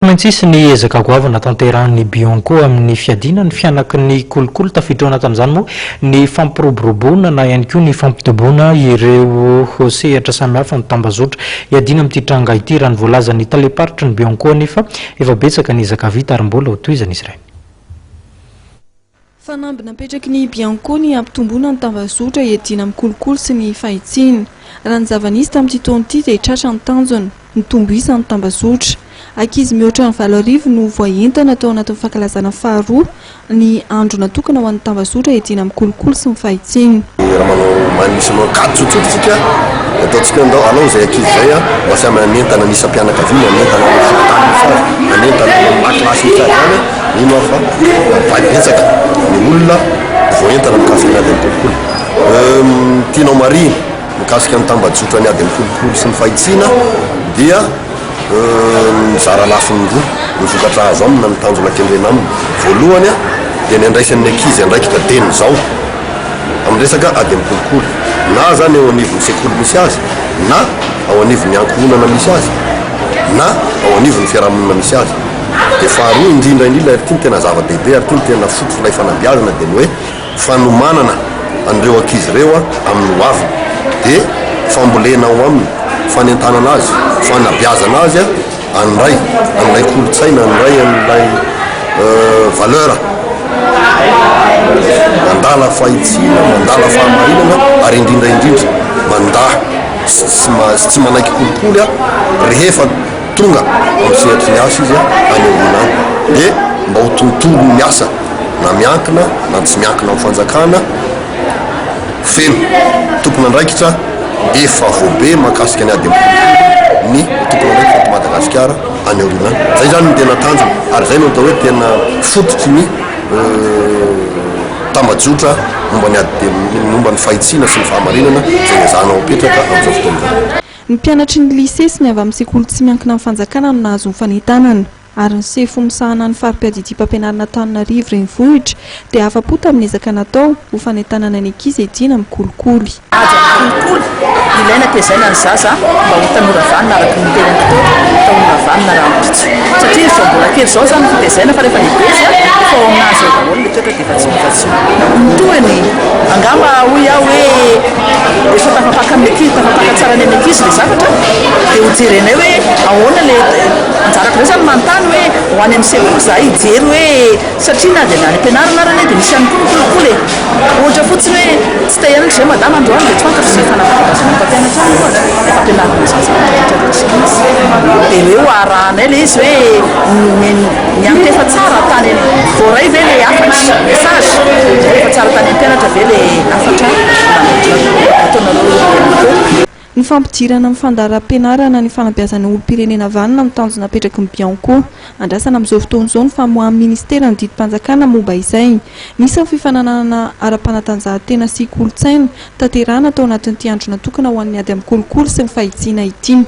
Tsy maintsy hisy ny ezaka goavana tanterahin'ny Bianco amin'ny fiadiana ny fihanaky ny kolikoly. Tafiditra ao anatin'izany moa ny fampiroboroboana na ihany koa ny fampitomboana ireo sehatra samihafa ny tambazotra hiadiana amin'ity tranga ity. Raha ny voalazan'ny talem-paritry ny Bianco anefa, efa betsaka ny ezaka vita ary mbola hotohizana izy ireny. Fanamby napetraky ny Bianco ny hampitomboana ny tambazotra hiadiana amin'ny kolikoly sy ny fahitsiana. Raha ny zava-nisy tamin'ity taona ity dia tratra ny tanjona, nitombo isa ny tambazotra. Ankizy mihoatra ny 8000 no voaentana tao anatin'ny fankalazana faharoa ny andro natokana ho an'ny tambazotra hiadiana amin'ny kolikoly sy ny fahitsiana. Raha manao manisy manao kajy tsotsotra tsika dia ataontsika hoe ndao alao izay ankizy izay an mba samy hanentana ny isam-pianakaviana, hanentana ny fokontany misy azy, hanentana ny lakilasy misy azy any an, mino aho fa mba betsaka ny olona voaentana mikasika ny ady amin'ny kolikoly. Tianao marihina mikasika ny tambajotra ny ady amin'ny kolikoly sy ny fahitsiana dia Mizara lafiny roa ny vokatra azo aminy na ny tanjona kendrena aminy. Voalohany dia ny andraisan'ny ankizy andraikitra dieny izao amin'ny resaka ady amin'ny kolikoly, na izany eo anivon'ny sekoly misy azy, na ao anivon'ny ankohonana misy azy, na ao anivon'ny fiarahamonina misy azy. Dia faharoa indrindra indrindra, ary ity no tena zava-dehibe ary ity no tena fototr'ilay fanabeazana dia ny hoe, fanomanana an'ireo ankizy ireo amin'ny ho aviny dia fambolena ao aminy, fanentanana azy, fanabeazana azy handray an'ilay kolontsaina, handray an'ilay valeur, mandala fahitsiana, mandala fahamarinana ary indrindra indrindra mandà sy tsy manaiky kolikoly rehefa tonga amin'ny sehatry ny asa izy any aoriana any dia mba ho tontolon'ny asa na miankina na tsy miankina amin'ny fanjakana, feno tompon'andraikitra efa voabe mahakasika ny ady amin'ny kolikoly ny tompon'andraikitra eto Madagasikara any aoriana any. Izay izany no tena tanjona ary izay no atao hoe tena fototry ny tambajotra momba ny ady momba ny fahitsiana sy ny fahamarinana izay ezahana ho apetraka amin'izao fotoana izao. Ny mpianatry ny lycée sy ny avy amin'ny sekoly tsy miankina amin'ny fanjakana no nahazo ny fanentanana. ary ny sefo misahana ny fari-piadidiam-pampianarana Antananarivo Renivohitra dia afa-po tamin'ny ezaka natao ho fanentanana ny ankizy hiadiana amin'ny kolikoly. Ady amin'ny kolikoly, ilaina tezaina ny zaza mba ho tanora vanona araka ny tenin'ny Ntaolo, tanora vanona rahampitso. Satria izy vao mbola kely izao izany no fitezaina fa rehefa lehibe izy efa ao aminazy ao daholo ilay toetra dia efa tsy miova intsony. Ny tohiny, angamba hoy aho hoe efa tafapaka amin'ny ankizy, tafapaka tsara any amin'ny ankizy ilay zavatra dia hojerenay hoe ahoana ilay Anjarako indray izany manontany hoe ho any amin'ny sekoly izahay hijery hoe satria na dia ny any am-pianarana ary anie dia misy ihany koa ny kolikoly e! Ohatra fotsiny hoe tsy te hianatra izay madama androany dia tsy fantatro izay fanapahan-kevitra mpampianatra any ohatra dia fampianarana izany zavatra rehetra rehetra izany dia hoe ho arahanay ilay izy hoe niantefa tsara tany voaray ve ilay hafatra message niantefa tsara tany amin'ny mpianatra ve ilay hafatra nataonareo ihany koa. Ny fampidirana amin'ny fandaharam-pianarana ny fanabeazana olom-pirenena vanona no tanjona apetraky ny Bianco. Andrasana amin'izao fotoana izao ny famoahan'ny minisitera ny didim-panjakana momba izay. Nisy ny fifaninanana ara-panatanjahantena sy kolontsaina tanterahina tao anatin'ity andro natokana ho an'ny ady amin'ny kolikoly sy ny fahitsiana ity.